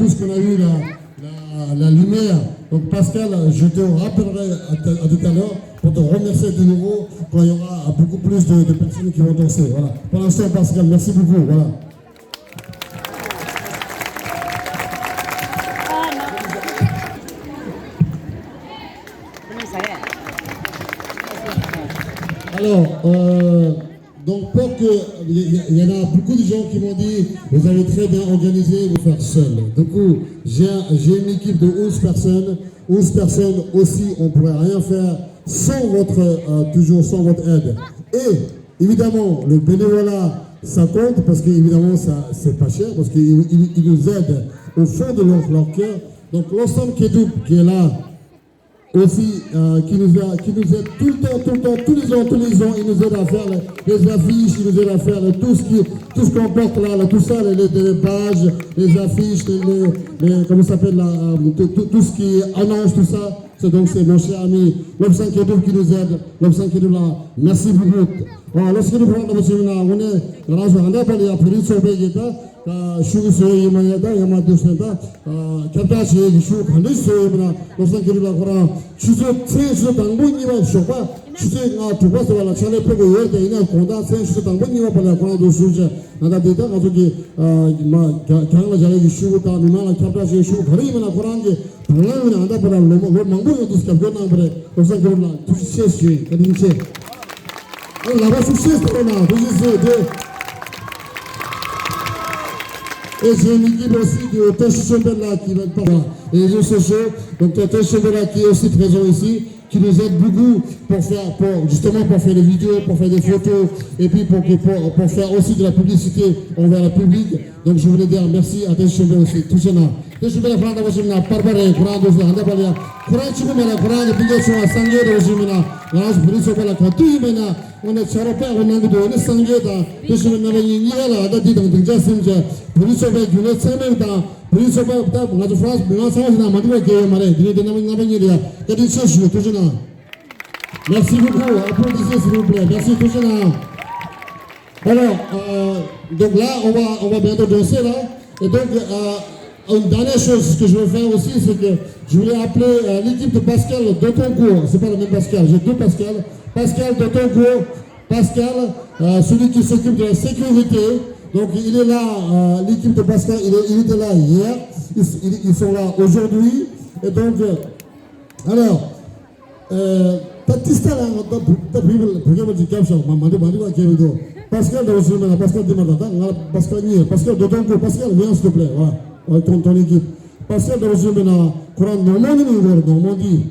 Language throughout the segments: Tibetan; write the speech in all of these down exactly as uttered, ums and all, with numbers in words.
Parce qu'on a eu la, la, la lumière. Donc Pascal, je te rappellerai à, à tout à l'heure pour te remercier de nouveau quand il y aura beaucoup plus de, de personnes qui vont danser. Voilà. Pour l'instant, Pascal, merci beaucoup. Voilà. Alors, euh, donc pour que, il y, y en a beaucoup de gens qui m'ont dit, vous avez très bien organisé, vous faire seul. Du coup, j'ai un- j'ai une équipe de onze personnes. Onze personnes aussi, on ne pourrait rien faire sans votre, euh, toujours sans votre aide. Et évidemment, le bénévolat, ça compte parce qu'évidemment, ça, c'est pas cher parce qu'ils ils, ils nous aident au fond de leur, leur cœur. Donc l'ensemble qui est, qui est là, aussi, euh, qui nous a, qui nous aide tout le temps, tout le temps, tous les ans, tous les ans, il nous aide à faire les, les affiches, il nous aide à faire le- tout ce qui, tout ce qu'on porte là, là, tout ça, les, les, les badges, les affiches, les, les- les- comment ça s'appelle là, euh, tout, tout, tout ce qui annonce tout ça. C'est donc c'est mon cher ami Lobsang Kedour qui nous aide. Lobsang Kedour là, merci beaucoup. Bon, lorsque nous prenons dans le on est, grâce à Andapali, à Puri Sobe, qui est là, ད་ཤུགས་བཟོ་ཡི་མ་ཡ་ད་ཡ་མ་དུ་སེ་ད་ཁྱབ་བསྒྲགས་བྱེད་ཀྱི་ཤུགས་ག་འདྲ་བཟོ་ཡི་མ་ན་བློ་བཟང་དགེ་ལེགས་ལགས་ཁོ་རང་ཆུ་ཚོད་མཚན་ཆུ་ཚོད་དང་པོ་གཉིས་པ་ཞོགས་པ་ཆུ་ཚོད་ལྔ་དྲུག་པ་ཟེར་བ་ལ་ཕྱག་ལས་ཕེབས་དགོས་ཡོད་དེ་ཡིན་ན་དགོང་དག་མཚན་ཆུ་ཚོད་དང་པོ་གཉིས་པ་བར་ལ་ཁོ་རང་ཚོ་ཞུ་བྱས་ང་ད་དེ་ད་ང་ཚོ་གི་མ་རྒྱང་ལ་བཞག་ཡི་ཤུགས་དང་མི་མང་ལ་ཁྱབ་བསྒྲགས་བྱེད་ཤུགས་ག་རེ་ཡིན་མ་ན་ཁོ་རང་གི་དང་བླངས་ཡིན་ན་ཨ་ད་བར་ལ་ལོ་ལོ་མང་པོ་ཡོད་དུས་རྒྱབ་སྐྱོར་གནང་བ་རེད། བློ་བཟང་དགེ་ལེགས་ལགས་ཐུགས་རྗེ་ཆེ་ཞུ་ཡིན། བཀའ་དྲིན་ཆེ། ཨ་ལག་པ་ཤུགས་ཆེ་སྟེར་ན་ཐུགས་རྗེ་ཆེ་དེ། Et j'ai une équipe aussi de Teshishembe là qui va pas les réseaux sociaux. Donc Teshishembe là qui est aussi présent ici, qui nous aide beaucoup pour faire, pour justement pour faire des vidéos, pour faire des photos, et puis pour, pour, pour faire aussi de la publicité envers le public. Donc je voulais dire merci à Teshishembe aussi. Tout ça là. Teshishembe là, Franda Vashimina, Barbara, Kurando, Andapali, Kuran Chimera, Kuran, the biggest one, Sanjay Vashimina, Raj Brisopala, Katu Mena, on the Charapa, on the Sangay, Teshishembe Navani, Nila, the Didang, the Jasinja, Brisopal, Juliet Samantha, Brisopal, Nato France, Bina Sana, Madura, Gay Mare, Dina Navani, Navani, that is Session, Tujana. Merci beaucoup. Applaudissez, s'il vous plaît. Merci, Tujana. Alors, euh, donc là, on va, on va bientôt danser, là. Et donc, euh, une dernière chose, ce que je veux faire aussi, c'est que je voulais appeler, euh, l'équipe de Pascal Dotoncourt. C'est pas le même Pascal, j'ai deux Pascal. Pascal Dotoncourt, Pascal, euh, celui qui s'occupe de la sécurité. Donc, il est là, euh, l'équipe de Pascal, il, est- il était là hier. Ils, ils- ils sont là aujourd'hui. Et donc, euh, alors, ད་ཏིས་ཏ་ལ་ང་ད་བུ་ད་བུ་བུ་རྒྱབ་ཤོག་མ་མ་འདི་མ་འདི་བ་རྒྱབ་འདུག Pascal འདྲ་བོ་ཞུས་མེད་ན། Pascal འདི་མ་ད་ད་ང་Pascal གཉིས། Pascal Dotoncourt, Pascal, viens, s'il te plaît. Ouais, ouais, ton, ton équipe. Pascal འདྲ་བོ་ཞུས་མེད་ན་ཁོ་རང་Normandy ནས་ཡོང་གི་རེད། Normandy.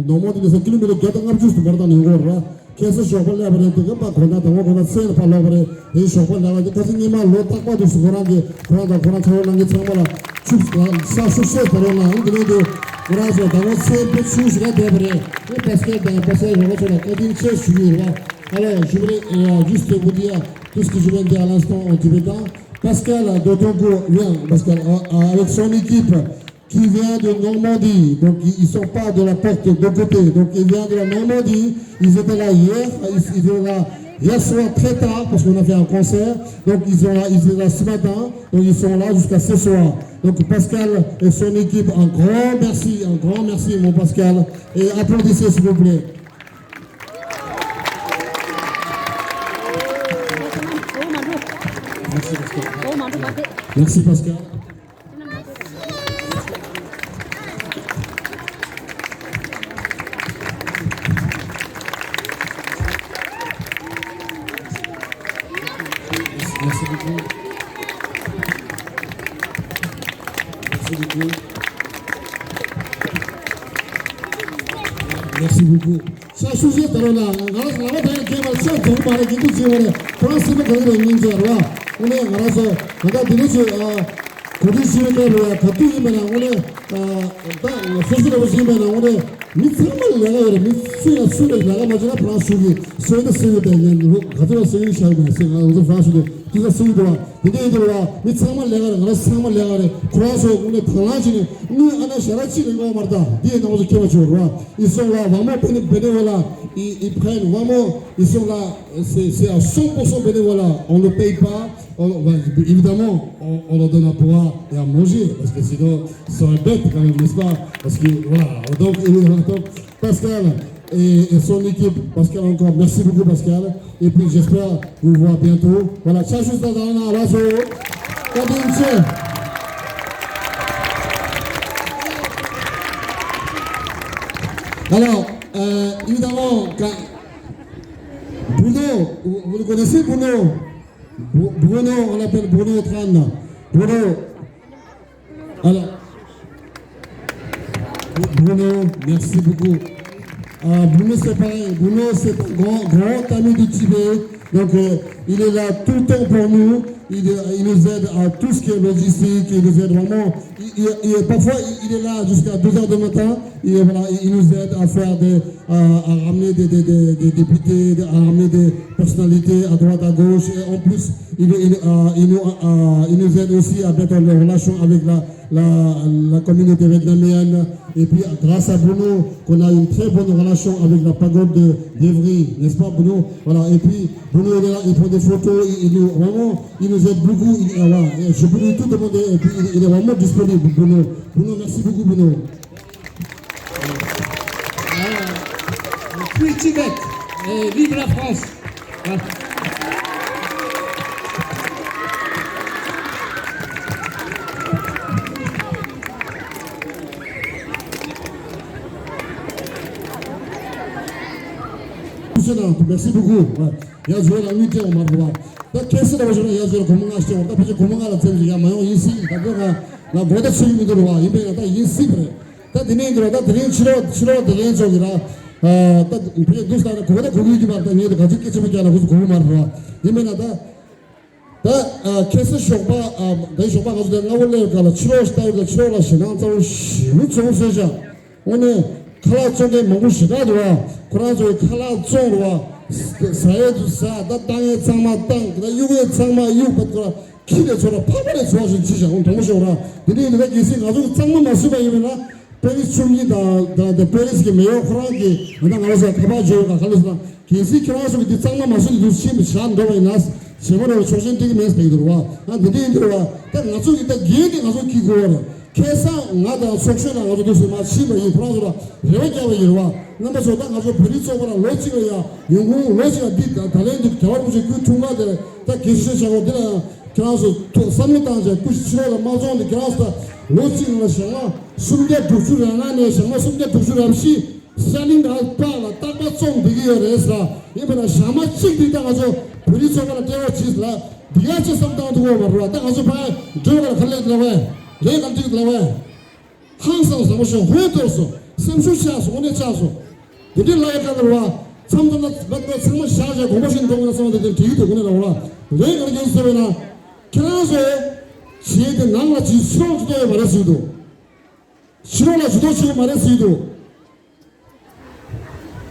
Normandy ནས་ས་ཀི་ལོ་མི་ཊར་བརྒྱ་དང་ལྔ་བཅུ་ཙམ་བར་དང་ནས་ཡོང་གི་རེད། ཁ་སང་ཞོགས་པ་སླེབས་པ་རེད། དེ་ག་པ་དགོང་དག་དང་པོ་དགོང་དག་མཚན་ལ་ཕར་ལོག་པ་རེད། དེ་ཞོགས་པ་སླེབས་པ་དེ་ཁ་སང་ཉི་མ་ལོ་རྟག་པར་དུ་སུ་ཁོ་རང་གི་ཁོ་རང་དང་ཁོ་རང་ཁ་རོག་གནང་མཁན་ཚང་མ་ལ་ཆུ་ས་ཤུགས་ཆེ་ད་རེད་ན་ཨང་དེ་ནས་དེ་ཁོ་རང་ཚོ་ཟླ་བ་ཚེ་འཕེལ་ཆུ་ཞིག་ལ་བསྡད་པ་རེད། དེ་Pascal དང་Pascal རོགས་པ་ཚོ་ལ་བཀའ་དྲིན་ཆེ་ཞུ་གི་ཡོད་རེད་བ། Alors, je voulais, euh, juste vous dire tout ce que je viens de dire à l'instant en tibétain. Pascal Dotoncourt vient, Pascal, euh, euh, avec son équipe qui vient de Normandie. Donc, ils ne sont pas de la porte de côté. Donc, ils viennent de la Normandie. Ils étaient là hier. Ils, ils étaient là hier soir très tard parce qu'on a fait un concert. Donc, ils, ont, ils étaient là ce matin. Donc, ils sont là jusqu'à ce soir. Donc, Pascal et son équipe, un grand merci, un grand merci, mon Pascal. Et applaudissez, s'il vous plaît. Merci, Pascal. Merci, Pascal. Merci beaucoup. Merci beaucoup. Merci beaucoup. ཤ་ཤུ་ཤེས་ད་རོ་ན་ང་ང་ང་ད་ཡང་རྒན་མ་ཤ་རྫོང་མ་རེད། རྒན་དུ་བྱེད་པ་རེད། ཁོ་རང་སེམས་པ་ག་གི་རེད་སྙིང་རྗེ་རེད་བ། དངོས་གནས་ང་རང་ཚོ་ང་ད་དེ་རིང་ཚོ་ཨ་གོ་སྒྲིག་བྱེད་པའི་སྐབས་ལ་ཡ་ག་དུས་ཡིན་པ་ན་དངོས་གནས་ཨ་ད་སོ་སོ་རེ་བ་བྱེད་པ་ན་དངོས་གནས་མི་ཚང་མ་ལས་ཀ་ཡོད་རེད། མི་སུ་ཡང་སུ་ལས་ལས་ཀ་མ་བྱེད་ན་ཕ་རང་སུ་གི་སོ་ཡི་ད་སེ་ཡོད་དེ་ངས་ག་ཚོད་ལ་སེ་ཡོད་ཤར་མེད་སེ་ང་ང་ཚོ་ཕ་རང་སུ་དེ་དུས་ད་སེ་ཡོད་དེ་བ། དེ་འདྲ་ཡིན་དུས་ལ་མི་ཚང་མ་ལས་ཀ་རེད། ང་རང་ཚང་མ་ལས་ཀ་རེད། ཁོ་རང་ཚོ་དངོས་གནས་དང་བླངས་བྱས་ནས་དངུལ་ཨ་ན་ཞལ་ར་གཅིག་ལེན་དགོས་མ་རེད། ད་འདི་ཡིན་ནང་ཚོ་ཁྱེད་མ་བྱོས་རེད་བ། Ils sont là, vraiment béné- bénévolat. Ils, ils prennent vraiment, ils sont là, c'est, c'est à cent pour cent bénévolat. On ne paye pas. On- bah, évidemment, on, on leur donne à boire et à manger, parce que sinon, ça serait bête quand même, n'est-ce pas? Parce que, voilà, donc, et, donc, Pascal et, et son équipe, Pascal encore, merci beaucoup, Pascal. Et puis, j'espère vous voir bientôt. Voilà, ça, juste dans un instant. Alors, euh, évidemment, quand Bruno, vous, vous le connaissez, Bruno? Bru- Bruno, on l'appelle Bruno Tran. Bruno, alors, Bruno, merci beaucoup. Euh, Bruno, c'est pareil. Bruno, c'est un grand, grand ami du Tibet. Donc, euh, il est là tout le temps pour nous. Il, il nous aide à tout ce qui est logistique. Il nous aide vraiment. Il- il- il- parfois, il, il est là jusqu'à deux heures du matin. Et voilà, il, il nous aide à faire des, à, à ramener des, des, des, des députés, à ramener des personnalités à droite, à gauche. Et en plus, il, il, euh, il nous, euh, il nous aide aussi à mettre en relation avec la, la, la communauté vietnamienne. Et puis, grâce à Bruno, qu'on a une très bonne relation avec la pagode de d'Evry, n'est-ce pas, Bruno? Voilà, et puis, Bruno, il est là, il prend des photos, il, il nous, vraiment, il nous aide beaucoup. Il, euh, voilà, et je peux lui tout demander, et puis, il, il est vraiment disponible, Bruno. Bruno, merci beaucoup, Bruno. Free Tibet et vive la France. Merci beaucoup. ཡ་ཟོ་ལ་མི་སྐྱེ་བ་མ་རེད་བ། ད་ཁེ་སི་ལ་བ་ཞོ་ན་ཡ་ཟོ་ལ་སྒོར་མོ་ལྔ་སྐྱེ་བ། ད་ཕལ་ཆེར་སྒོར་མོ་ལྔ་ལ་ཙམ་ཞིག་ཡ་མ་ཡོང་ཡིན་སྲིད། ད་དེ་ང་ང་དགོས་ད་ཚུལ་མི་འདུག་བ། ཡིན་པས་ན་ད་ཡིན་སྲིད་པ་རེད། ད་དེ་ནས་འདི་ར་ད་དེ་རིང་ཕྱི་ལོགས་ཕྱི་ལོགས་དེ་ལན་ཚོགས་ཀྱི་ར། ད་ཕལ་ཆེར་འདུག་ས་ན་གོ་ད་གོ་གི་ཡོད་ཀྱི་མ་རེད། ད་ངས་ད་ག་ཚོད་སྐད་ཆ་མ་རྒྱག་ན་ཁོ་ཚོ་གོ་གི་མ་རེད་བ། ཡིན་པས་ན་ད། ད་ཨ་ཁ་སང་ཞོགས་པ། ཨ་ད་ཞོགས་པ་ང་ཚོ་དེ་སྔ་པོ་སླེབས་སྐབས་ལ་ཕྱི་ལོགས་ཤིག་ལྟ་ཡོད་ཀྱང་ཕྱི་ལོགས་ལ་ཞེད་སྣང་ཚ་བོ་ཞེ་པོ་ཚ་བོ་བཟོས་ཤག་དངོས་གནས་ཁ་ལག་བཙོང་མཁན་མང་པོ་ཞེ་དྲག་འདུག་བ། ཁོ་རང་ཚོ་གི་ཁ་ལག་བཙོང་རུ་བ། ཟ་ཡས་ཚོ་ཟ། ད་བཏང་ཡས་ཚང་མ་བཏང་། ད་གཡུག་ཡས་ཚང་མ་གཡུག་པ། ཁོ་ར་ཁྱི་ལས་ཚོ་ར་ཕག་པ་ལས་ཚོ་བ་ཞིག་ཅི་བྱ། འོང་དྲང་པོ་ཤོད་ར། དེ་འདྲ་ཡིན་དུས་ད་གལ་སྲིད་ང་ཚོ་གི་གཙང་མ་མ་བཟོས་པ་ཡིན་པས་ན། པེ་རིས་ཆུང་གཉིས་དང་དང་དང་པེ་རིས་ཀྱི་མེ་ཡོར་ཁོ་རང་གིས་ང་དང་ང་རང་ཚོ་ཁ་པར་འཇོག་ག་ག་ལ་སོང་ན། གལ་སྲིད་ཁྱེད་རང་ཚོ་གིས་འདི་གཙང་མ་མ་བཟོས་ནས་འདུག་ཕྱིན་པ་བཞག་འགྲོ་བ་ཡིན་ན། ཇེ་མ་རེ་བ་ཆོག་མཆན་སྤྲད་ཀྱི་མེད་ཟེར་གྱི་འདུག་རེད་བ། ཨ་འདི་འདྲ་ཡིན་འདུག་རེད་བ། ད་ང་ཚོ་གིས་ད་འགན་དེ་ང་ཚོ་འཁྱེར་དགོས་པ་རེད། ཁ་སང་ང་དང་ཚོགས་གཞོན་ལ་ང་ཚོ་འདུག་ཟེར་མ་ཕྱིན་པ་ཡིན། ཁོ་རང་ཚོ་ལ་རེ་བ་བརྒྱབ་པ་ཡིན་རེད་བ། རྣམ་པ་ཚོ་ད་ང་ཚོ་བོད་རིགས་ཚོགས་པ་ལ་ལོ་གཅིག་ལ་ཡ་ཡོང་ཁུངས་ལོ་གཅིག་ལ་འདི་ད་ད་ལན་འདི་རྒྱལ་བ་རིན་པོ་ཆེ་སྐུའི་འཁྲུངས་སྐར་དེ་ད་དགེ་བཤེས་བྱ་བ་འདི་ལ་ཡང་ཁྱེད་རང་ཚོ་ཐུགས་བསམ་བློ་བཏང་བྱས་སྐུ་ཕྱི་ལོགས་ལ་མ་བཙོང་སྟེ། ཁྱེད་རང་ཚོ་ད་ལོ་གཅིག་ནང་ལ་ཞག་མ་སུམ་བརྒྱ་དྲུག་ཅུ་རེ་ལྔ་ནས་ཞག་མ་སུམ་བརྒྱ་དྲུག་ཅུ་རེ་བཞི་ཤ་ལིང་ག་པགས་ལ་རྟག་པར་བཙོང་བསྡད་ཀྱི་ཡོད་རེད་ཟེར། ཡིན་པས་ན་ཞག་མ་གཅིག་འདི་ད་ང་ཚོ་བོད་རིགས་ཚོགས་པ་ལ་སྤྲད་རོགས་གྱིས་ལ་འདི་ག་ཅི་བསམ་བཏང་ཐུབ་ཀྱི་ཡོད་མ་རེད་བ། ད་ང་ཚོ་ཕར་འགྲོ་ག་ལ་ཁ་ལས་ལ་བས་ལས་ག་འགྲིག་ལ་བས། ཧང་སང་བཟང་པོ་ཞིག་ཧོན་གཏོར་སོང་། སེམས་ཤུགས་ཆག་སོང་། དངོས་གནས་ཆག་སོང་། དེ་འདྲའི་ལ་ཡ་ག་ལ་བ། མཚམས་མཚམས་ལ་བད་པ་ཚང་མ་བཞག་བཞག་དགོངས་པ་བཞིན་འགྲོ་དགོས་ན་བསམ་བ་དེ་དོན་དྲིས་འདུག་དངོས་གནས་ལ་བ། ལས་ག་ལ་ཡོད་ཟེར་བས་ན། ཁྱེད་རང་ཚོས་བྱས་ཏེ་ནང་ལ་བྱས་ཕྱི་ལོགས་ཇུས་གཏོགས་ཡོད་མ་རེད་ཟེར་འདུག་ཕྱི་ལོགས་ལ་ཇུས་གཏོགས་བྱས་ཡོད་མ་རེད་ཟེར་འདུག་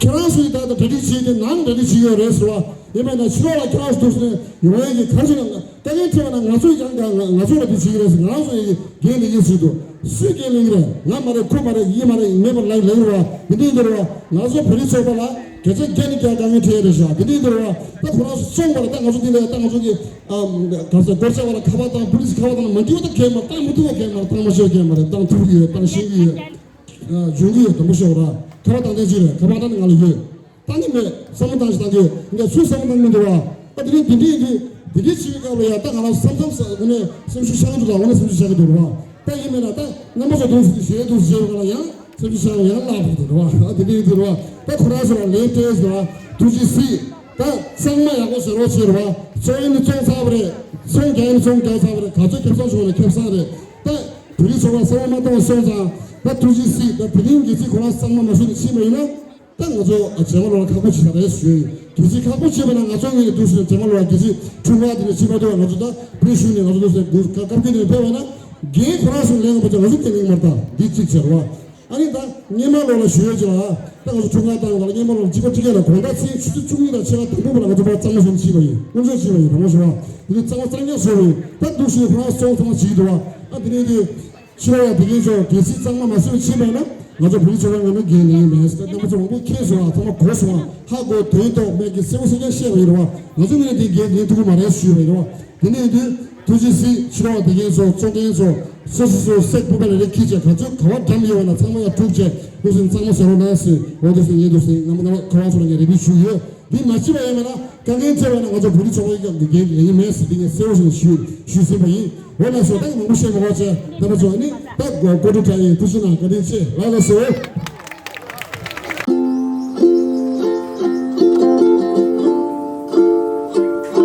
ཁྱེད་རང་ཚོས་ད་ལྟ་གྲ་སྒྲིག་བྱས་ཏེ་ནང་གྲ་སྒྲིག་བྱས་ཡོད་རེད་ཟེར་བ། ཡིན་པས་ན་ཕྱི་ལོགས་ལ་ཁྱེད་རང་ཚོ་འདུག་ཟེར་ནས་ཡོང་ཡས་ཀྱི་ག་རེ་ཟེར་ན་ལྟ་མཁན་ཁྲོད་ན་ང་ཚོས་ཀྱང་ང་ང་ཚོ་ལ་འདི་བྱེད་ཀྱི་རེད་ཟེར། ང་རང་ཚོ་ཡི་འགན་ལེན་གྱི་ཟེར་འདུག་སུས་འགན་ལེན་གྱི་རེད། ང་མ་རེད། ཁོ་མ་རེད། ཡིན་མ་རེད། མེད་པར་ལབ་ལབ་རེད་བ། འདི་འདྲ་ཡིན་འདི་རེད་བ། ང་ཚོ་བོད་རིགས་ཚོགས་པ་ལ་སྐད་ཆ་བརྒྱ་ནས་བརྒྱ་དཀའ་ངལ་འཕྲད་ཡོད་རེད་ཤག་འདི་འདྲ་ཡིན་འདི་རེད་བ། ད་ཁོ་རང་ཚོ་བཙོང་བ་ལ་ད་ང་ཚོ་འདི་ལ་ད་ང་ཚོ་གི་ཨ་ག་ས་སྒོར་བྱ་བ་ལ་ཁ་པར་བཏང་པུ་ལི་སི་ཁ་པར་བཏང་ན་མ་འགྲིག་པ་ད་གས་མ་བཏང་མི་ཐུབ་པ་གས་མ་བཏང་མ་ཤེས་གས་མ་རེད། བཏང་ཐུབ་ཀྱི་ཡོད། བཏང་ཤེས་ཀྱི་ཡོད། ཨ་འཇོན་གྱི་ཡོད། དང་པོ་ཤོག་ར། ཁ་པར་བཏང་དེ་ཅི་རེད། ཁ་པར་བཏང་ནི་ང་ལ་ཡོད། བཏང་ནི་མེད། བསམ་བློ་བཏང་ཞིག་བཏང་གི་ཡོད། འདི་ཚོས་བསམ་བློ་བཏང་མི་འདུག་བ། ད་དེ་རིང་འདི་འདྲའི་འདི་འདི་འདྲའི་བྱེད་པའི་སྐབས་ལ་ཡ་ད་ང་རང་བསམ་བསམ་ས་དངོས་གནས་སེམས་ཤུགས་ཆག་གི་འདུག་ལ། དངོས་གནས་སེམས་ཤུགས་ཆག་གི་འདུག་ར་བ། ད་ཡིན་མིན་ན་ད་རྣམ་པ་ཚོ་འདུག་ཟེར་གྱི་ཞེས་འདུག་ཟེར་བ་ལ་ཡང་སེམས་ཤུགས་ཆག་ཡང་བརླག་འགྲོ་འདུག་ར་བ། ད་དེ་འདྲའི་འདུག་ར་བ། ད་ཁོ་རང་ཚོ་ལ་ལན་སྤྲད་ཟེར་བ། ཐུགས་རྗེ་གཟིགས། ད་གཙང་མ་ཡག་པོ་བཟོ་རོགས་བྱེད་ར་བ། བཙོང་ཡིན་ནི་བཙོང་ཚར་བ་རེད། ཚོང་རྒྱག་ཡིན་ནི་ཚོང་རྒྱག་ཚར་བ་རེད། ག་ཚོད་ཁེ་བཟང་བྱུང་ན་ཁེ་བཟང་རེད། ད་བོད་རིགས་ཚོ་ལ་བསམ་བློ་མ་བཏང་བ་སོང་ཙང་། ད་ཐུགས་རྗེ་གཟིགས། ད་དེ་རིང་གལ་སྲིད་ཁོ་རང་གཙང་མ་མ་བཟོས་ནས་ཕྱིན་པ་ཡིན་ན། ད་ང་ཚོ་རྗེས་མ་ལོ་ལ་ཁག་པོ་བྱེད་ས་རེད་ཞུ་ཡིན། གལ་སྲིད་ཁག་པོ་བྱེད་པ་ན་ང་ཚོ་ངོས་ནས་འདུག་ཟེར་ན་རྗེས་མ་ལོ་ལ་གལ་སྲིད་འཁྲུངས་སྐར་དེ་ནས་ཕྱིན་མ་ཐུབ་པ་ང་ཚོ་ད་བོད་གཞུང་ནས་ང་ཚོ་འདུག་ཟེར་འདུག་བཀའ་བཀའ་བཀྱོན་ནས་ཕེབས་པ་ན་འགན་ཁོ་རང་ཚོ་ལེན་དགོས་པ་ཚོ་ང་ཚོ་སྐྱེལ་ལེན་མ་རེད། ད་འདི་གཅིག་བྱས་རེད་བ། ཨ་ནི་ད་སྔོན་མ་ལོ་ལ་ཞུ་ཡས་ཅིག་ལ་ད་ང་ཚོ་འཁྲུངས་སྐར་བཏང་བ་ལ་སྔོན་མ་ལོ་ལ་གཅིག་པ་གཅིག་རྐྱང་ལ་དགོང་དག་ཚེས་ཆུ་ཚོད་བཅུ་གཉིས་དང་ཕྱེད་ཀ་དང་པོ་བར་ལ་ང་ཚོ་ཕར་གཙང་མ་བཟོ་ནས་ཕྱིན་པ་ཡིན། སྔོན་འཇོག་བྱས་པ་ཡིན། རང་མ་ཞུ་བ་འདི་ཚོ་གཙང་མ་གཙང་རྐྱང་བཟོས་པ་ཡིན། ད་འདུག་ཕྱིན་ཁོ་རང་ཚོ་ཚང་མ་བྱེད་ཀྱི་འདུག་བ། ཨ་དེ་ནས་དེ། ཕྱི་ལོགས་ཡ་དེ་གིན་ཚོ་གལ་སྲིད་གཙང་མ་མ་བཟོས་ཕྱིན་པ་ཡིན་ན། ང་ཚོ་བོད་རིགས་ཚོགས་པ་ངོ་མ་འགན་ལེན་ཡིན་མེད་ཟེར། རྣམ་པ་ཚོ་མང་པོ་མཁྱེན་སོང་ང་། ཚང་མ་གོ་སོང་ང་། ཧ་གོ་དོན་རྟོགས་མེད་ཀྱི་གསལ་པོ་གསལ་རྐྱང་བཤད་པ་ཡིན་རེད་བ། ང་ཚོ་ངོས་ནས་འདི་འགན་ལེན་ཐུབ་ཀྱི་མ་རེད་ཞུས་པ་ཡིན་རེད་བ། དེ་ནས་འདི་ཐུགས་རྗེ་གཟིགས། ཕྱི་ལོགས་བསྡད་མཁན་ཚོ་ཚོགས་མཁན་ཚོ་སོ་སོ་སོ་སེག་པུ་པ་ལ་རེ་ཁྱི་བྱས། ག་ཚོད་ག་བ་འགྲམ་ཡོད་བ་ན་ཚང་མ་ཡར་དཀྲུགས་བྱས། འདུག་སེ་གཙང་མ་བཟོ་རོགས་གནང་ཟེར། འོ་འདུག་སེ་ངས་འདུག་སེ་རྣམ་པ་རྣམ་པ་ཁ་བ་ཚོ་ལ་ངས་རེ་སྐུལ་ཞུ་ཡོད། འདི་མ་བྱས་པ་ཡིན་པ་ན། དཀའ་ངལ་འཕྲད་པ་ན་ང་ཚོ་བོད་རིགས་ཚོགས་པའི་སྒང་གི་འགན་ལེན་གྱི་མེད་ཟེར། འདི་ངས་གསལ་པོ་ཞིག་ཞུ་ཞུས་ཟིན་པ་ཡིན། འོ་ལགས་སོ། ད་ཡིན་མང་པོ་བཤད་མ་དགོས་བྱས། རྣམ་པ་ཚོ་ཨ་ནི་ད་གོ་སྒྲིག་དྲ་ཡིན། ཐུགས་རྗེ་གནང་། བཀའ་དྲིན་ཆེ། ལགས་ལགས་སོ།